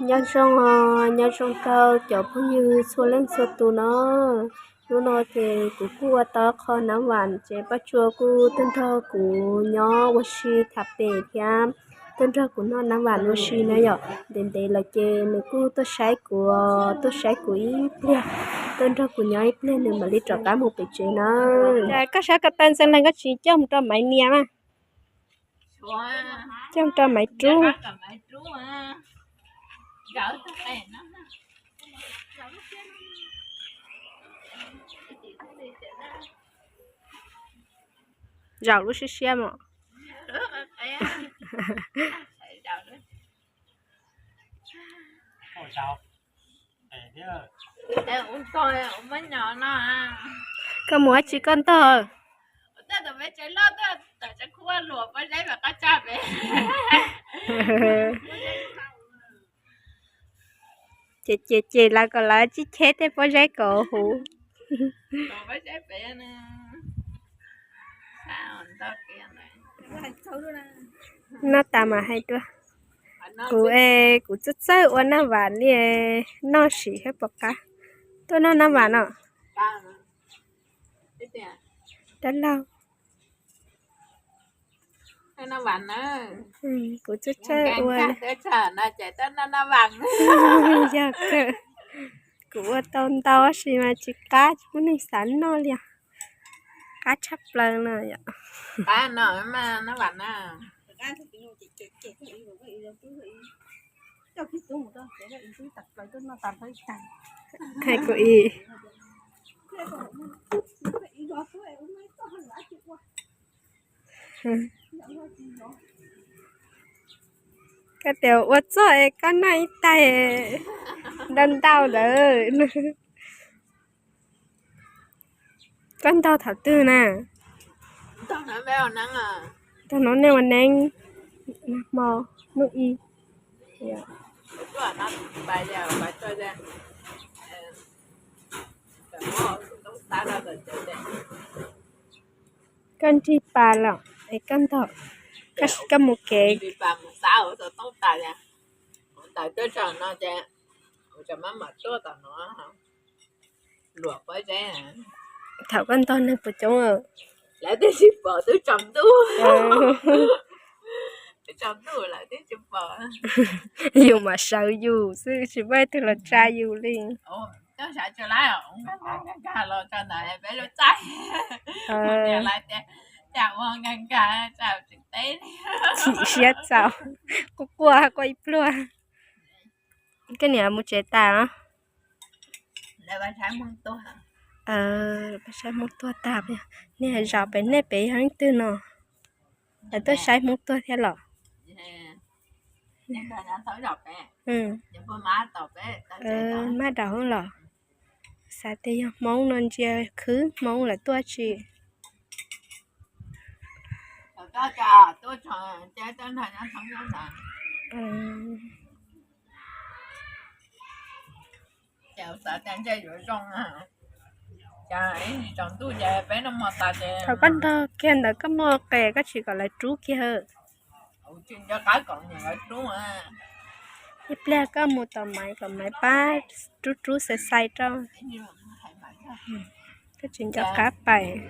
Nyob zoo, nyob zoo rau cov phooj ywg txhua leej txhua tus no. Hnub no ces kuv kuj ua tau qho nav vam ces Paj Tsua kuj tuaj nrog kuv nyob ua si tham pem thiab tuaj nrog kuv noj nav vam ua si na yom. Ntev ntev lawm ces nws kuj tuaj saib kuv, tuaj saib kuv ib pliag, tuaj nrog kuv nyob ib pliag nws mam li rov qab mus pem tsev na. Koj sab ko taw ntxeev leeg koj tsis coj mus rau Maiv nias mas. Coj mus rau Maiv Rub. Zaum lub siab siab mos. Koj mus dab tsi koj ntog? Ces ces ces lawv kom lawv tsib cheb tej pob zeb kom huv. Noj tas mas hais dua. Kuv es kuv txawj txawj ua naj vam li, noj sim thiab pom qab. Tuaj noj naj vam no. Dab laug. Kuv txawj txawj ua. Yog kawg, kuv ua tau ntau tab sis mas tsis qab, tsis muaj neeg xav noj li os. Qab tshaj plaws no yom. Hais kuv ib. Koj tias ua txuj es koj noj ib tais ntau ntau ntawd. Koj ntog thaum twg na? Ntog no nej ua neeb hmo hnub ib. Koj nrig pas los es koj ntog, koj mus kev. Thaum koj ntog neeg puas coob? Lawv twb tsis pom, twb tsaus ntuj. Twb tsaus ntuj lawv twb tsis pom. Yus mam sawv yus xwb tsis muaj ib tug los tsa yus li. Chim siab txaus, quaj quaj quaj ib pluag. Koj niam mus tsev tas los? Pab saib Hmoob tuag tag. Nej zos pem nej pem yog leej twg no? Lawv tuaj saib Hmoob tuag thiab los? Mab rau hoob los. Xav tias yog Hmoob no ntsia khwv Hmoob lawv tuaj tsis. Thaum koj ntog kiag ntawd koj muaj qe koj tsis kom lawv rub kiag. Ib pliag koj mus tom Maiv kom Maiv pab rub rub xais xais rau. Koj tsis nco qab pais.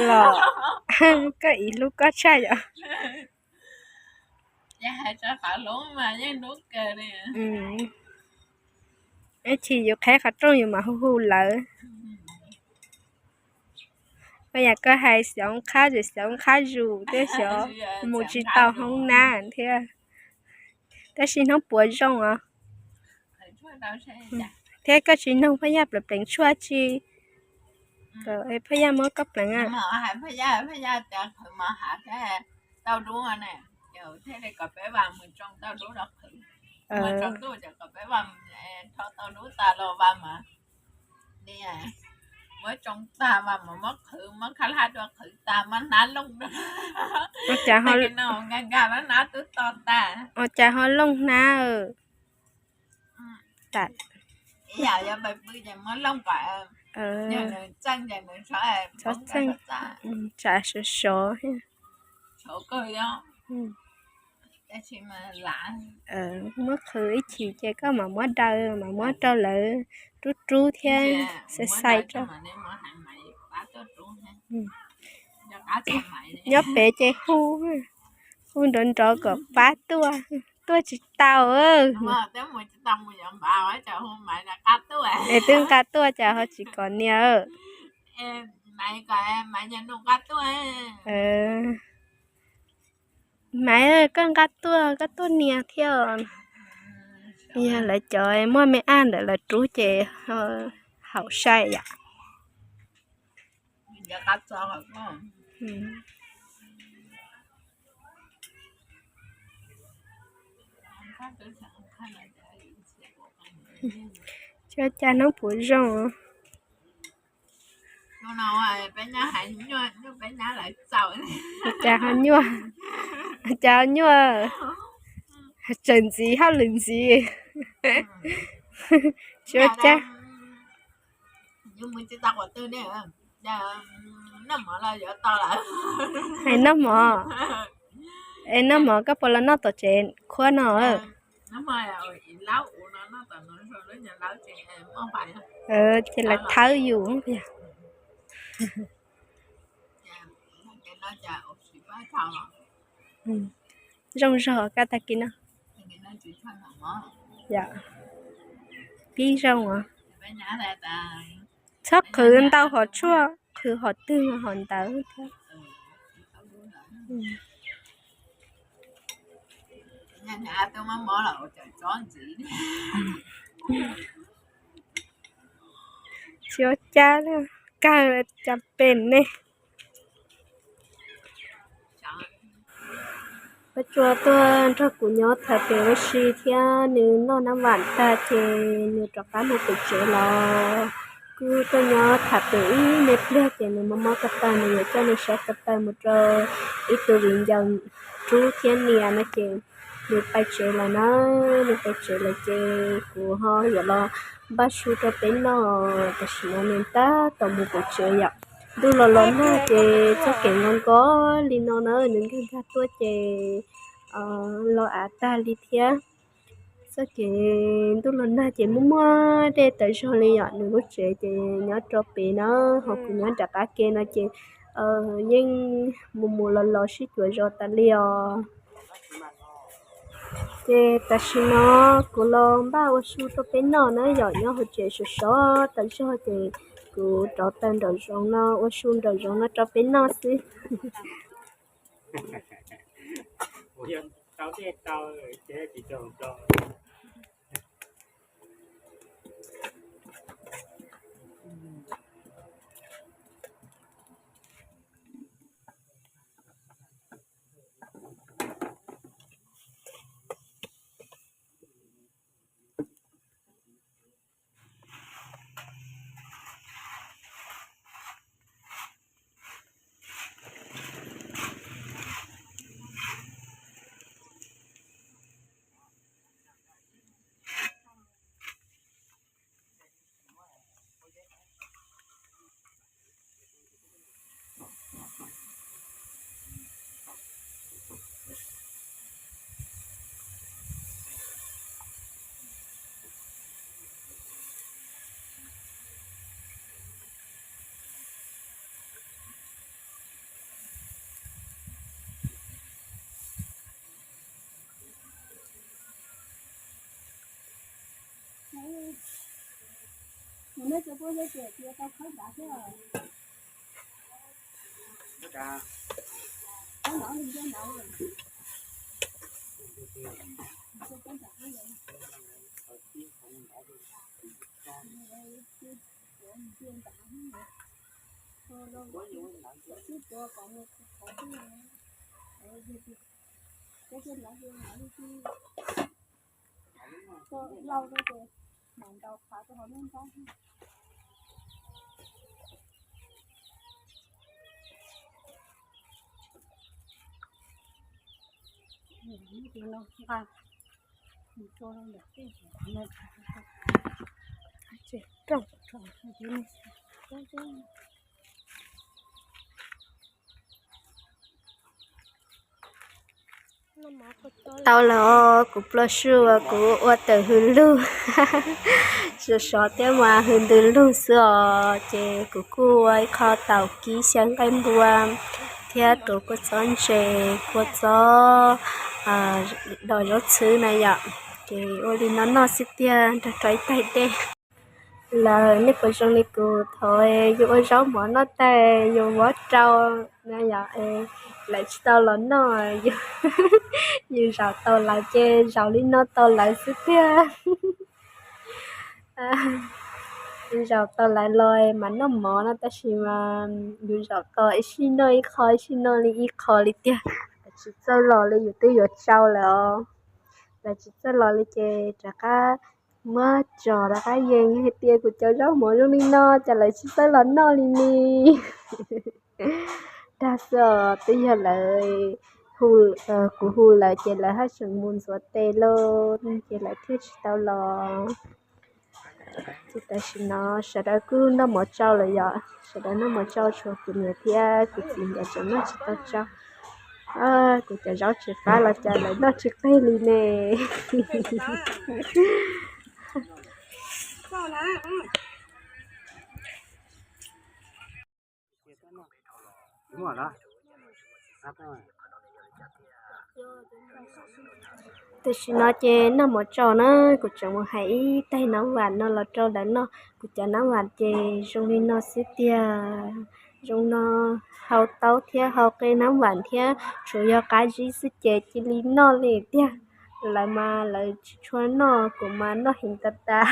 Los, koj ib hlub koj tshaj yom. Ib chim yus qheb qhov rooj yus mam hu hu lawv. Koj yam koj hais xyov qhab ces xyov qhab zus thiab xyov mus tsis tau hoob nab thiab. Tab sis hnub puav zoo os. Thiab koj tsis noog Phaj Yaj pleev pleev tshuaj tsi? Phaj Yaj muab koj pleev. Ua cas ho looj hnab? Ua cas ho looj hnab? Yog pais pw ces muab looj kom txheej, tsam sov sov. Muab qhwv ib chim ces koj mam muab daws, mam muab rau lawv rub rub thiab xav xais rau. Nyob pem ces hu, hu nrov nrov kom pab tuaj, tuaj tsis tau. Es twb nqa tuaj cas ho tsis kom nias. Maiv, koj nqa tuaj, koj tuaj nias thiab. Yog lawv cov muaj me ab ntawm lawv rub ces haum sai yom. Tsis ua cas, hnub puav zoo. Cas ho nyuaj, cas ho nyuaj, tseem ntxiv hauj lwm ntxiv. Tsis ua cas. Hais noj mov, es noj mov koj puas los noj tom tsev khuab no? Ces lawv thawb yus. Zoo zog koj tag kis no. Pib zoo os. Txhob qhwv ntau hom tshuaj, qhwv hom twg hom ntawd thiab. Tsis ua cas, kawg cas pem ne. Pab Tsua tuaj nrog kuv nyob tham pem ua si thiab nws noj nab vam tag ces nws rov qab mus pem tsev los. Kuv tuaj nyob tham pem ib me pliag ces nws mob mob ko taw, nws yuav coj nws sab ko taw mus rau ib tug viv ncaus rub thiab nias no ces nws pais tsev lawm na. Nws pais tsev lawm ces kuv ho yuav los npaj su rau peb noj. Tam sim no nws tab tom mus pem tsev yom. Ntuj los los nag ces txoj kev nkos nkos li no na, nws nkag nkag tuaj ces los av tag li thiab. Txoj kev ntuj los nag ces muaj muaj dej tas zog li yom. Nws lub tsev ces nyob rau pem na, ho kuv nyob nram qab ke no ces yeej mus mus los los sib cuam zos tas li os. Ces tam sim no kuv los npaj ua su rau peb noj na yom, nyob hauv tsev sov sov tas zog ces kuv rauv taws nraum zoov no ua su nraum zoov no rau peb noj xwb. Tau los kuv plua suj, kuv ua tawm hws lug, sov sov thiab mas hws ntws lug xwb os. Ces kuv kuj ua ib qho taum kib xyaw nqaij npua thiab tuav kua txob ntses, kua txob, dos zaub txhwb na yom. Ces ua li no noj xwb tiag nrog rau ib tais dej. Lawv nej puas zoo li kuv, thaum yus ua zaub mov noj tag yus muab rau na yom, lawv tsis tau los noj, yus zaum tau lawv ces zaum li no tau lawv xwb tiag. Yus zaum tau lawv los mas noj mov no, tab sis mas yus zaum tau ib sij noj ib qho, ib sij noj li ib qho li tiag. Lawv tsis txawj los li yus twb yuav tsau lawm os. Lawv tsis txawj los li ces rov qab muab tso rov qab yees hais tias kuv cov zaub mov zoo li no, cas lawv tsis txawj los noj li ni. Dag xwb os, twb yog lawv, kuv hu lawv ces lawv haj tseem mus ntxuav tes lauj, ces lawv thiaj tsis tau los. Ces tam sim no sawv daws kuj noj mov tsau lawm yom, sawv daws noj mov tsau tshuav kuv niam thiab kuv txiv nkawd tseem noj tsis tau tsau. Kuv cov zaub tsis fab los cas lawv noj tsis qig li ne. Tam sim no ces noj mov tsau na, kuv tseem mus hais ib tais nab vam no los rau lawv noj. Kuv cov nab vam ces zoo li no xwb tiag, zoo no, hau taub thiab hau qe nab vam thiab, tsuas yog qab zib xwb ces cia li noj li tiag. Lawv mas lawv tsis tshua noj, kuv mas noj heev tas tas.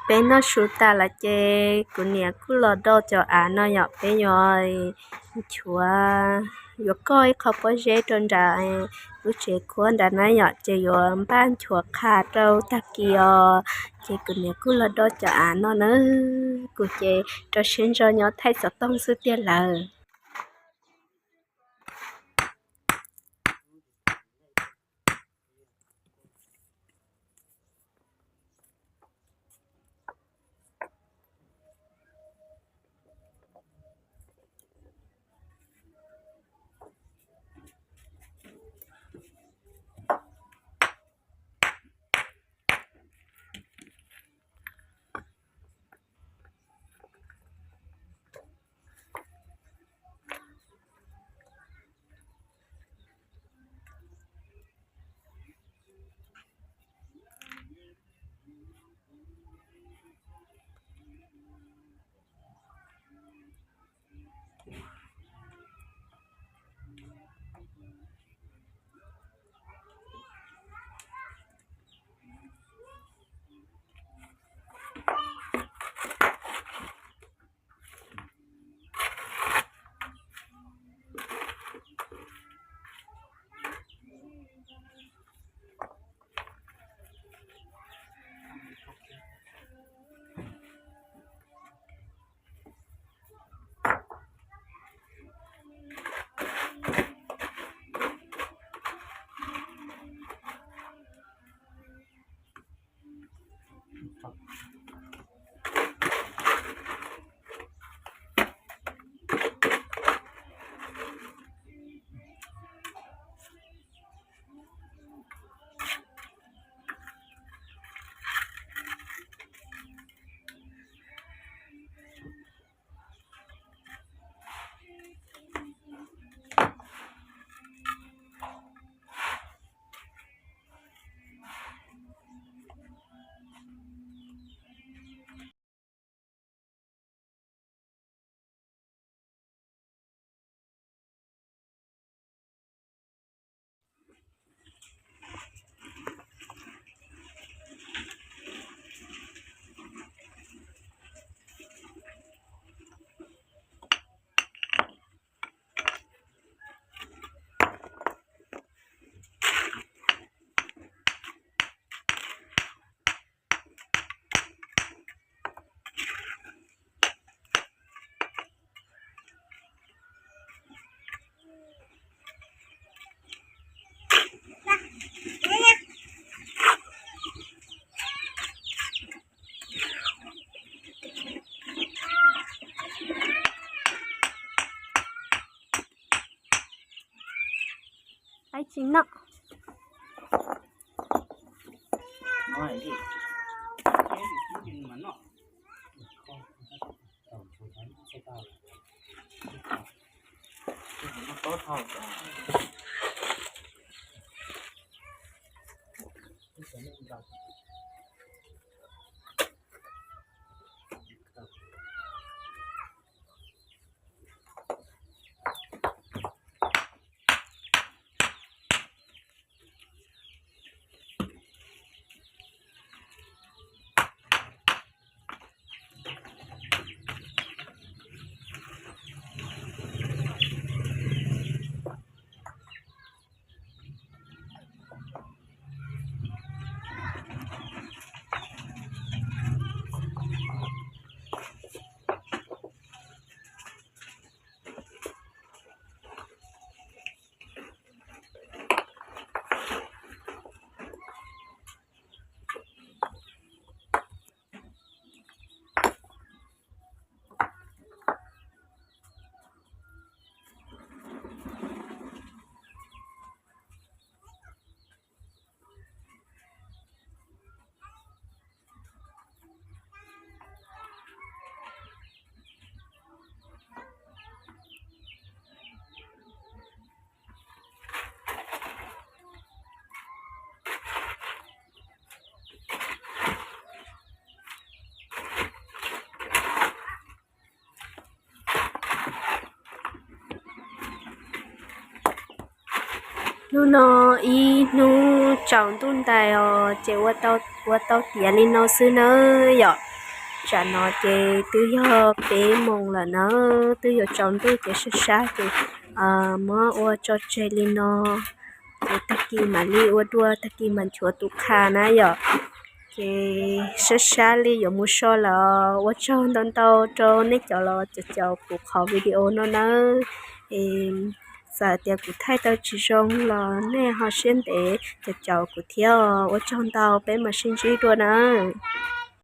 Peb noj su tas lawm ces kuv niam kuj los do cov av no yom, peb yuav nchuav, yuav koj ib qho pob zeb rau nram lub tsev khuab nrad na yom, ces yuav npaj nchuav qha rau tag kis os. Ces kuv niam kuj los do cov av no na, kuv ces rau siab ntso nyob thaij xov tooj xwb tiag lawm. Ib tsis noj. Hnub no ib hnub tsaus ntuj ntais os, ces ua tau, ua tau tiav li no xwb nawb yom. Tsam no ces twb yog peb moos lawm na, twb yuav tsaus ntuj ces sab sab ces muab ua tso tseg li no. Ces tag kis mam li ua dua, tag kis mam nchuav tus qha na yom. Ces sab sab li yuav mus so lawm, ua tsaug ntau ntau rau nej cov los caum caum kuv qhov video no nawb. Txawm tias kuv thaij tau tsis zoo los nej ho siab ntev caum caum kuv thiab, ua tsaug ntau, peb mam sib ntsib dua nawb.